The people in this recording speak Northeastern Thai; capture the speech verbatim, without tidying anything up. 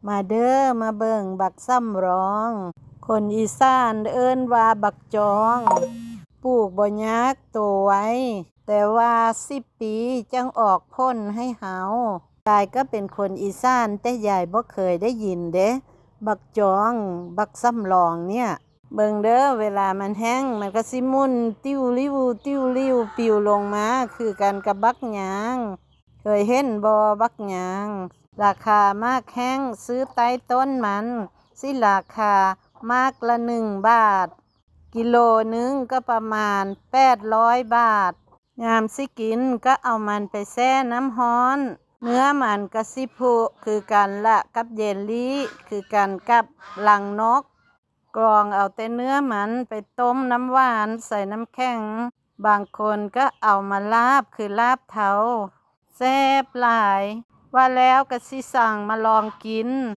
มาเด้อมาเบิ่งบักสำรอง คนอีสานเอิ้นว่าบักจอง ปลูกบ่ยากโตไว แต่ว่าสิบปีจั่งออกผลให้เฮา ยายก็เป็นคนอีสาน แต่ยายบ่เคยได้ยินเด้ บักจอง บักสำรองเนี่ย เบิ่งเด้อ เวลามันแห้ง มันก็สิหมุนติ้วลิ่ว ติ้วลิ่ว ปิวลงมา คือกันกับบักหยาง เคยเห็นบ่บักหยาง ราคาหมากแห้ง ซื้อใต้ต้นมัน สิราคาหมากละหนึ่งบาท กิโลหนึ่งก็ประมาณแปดร้อยบาท ยามสิกินก็เอามันไปแช่น้ำฮ้อน เนื้อมันก็สิผุคือกันละกับเยลลี่ คือกันกับรังนก กรองเอาแต่เนื้อมันไปต้มน้ำหวานใส่น้ำแข็ง บางคนก็เอามาลาบคือลาบเทา แซ่บหลาย ว่าแล้วก็สิสั่งมาลองกิน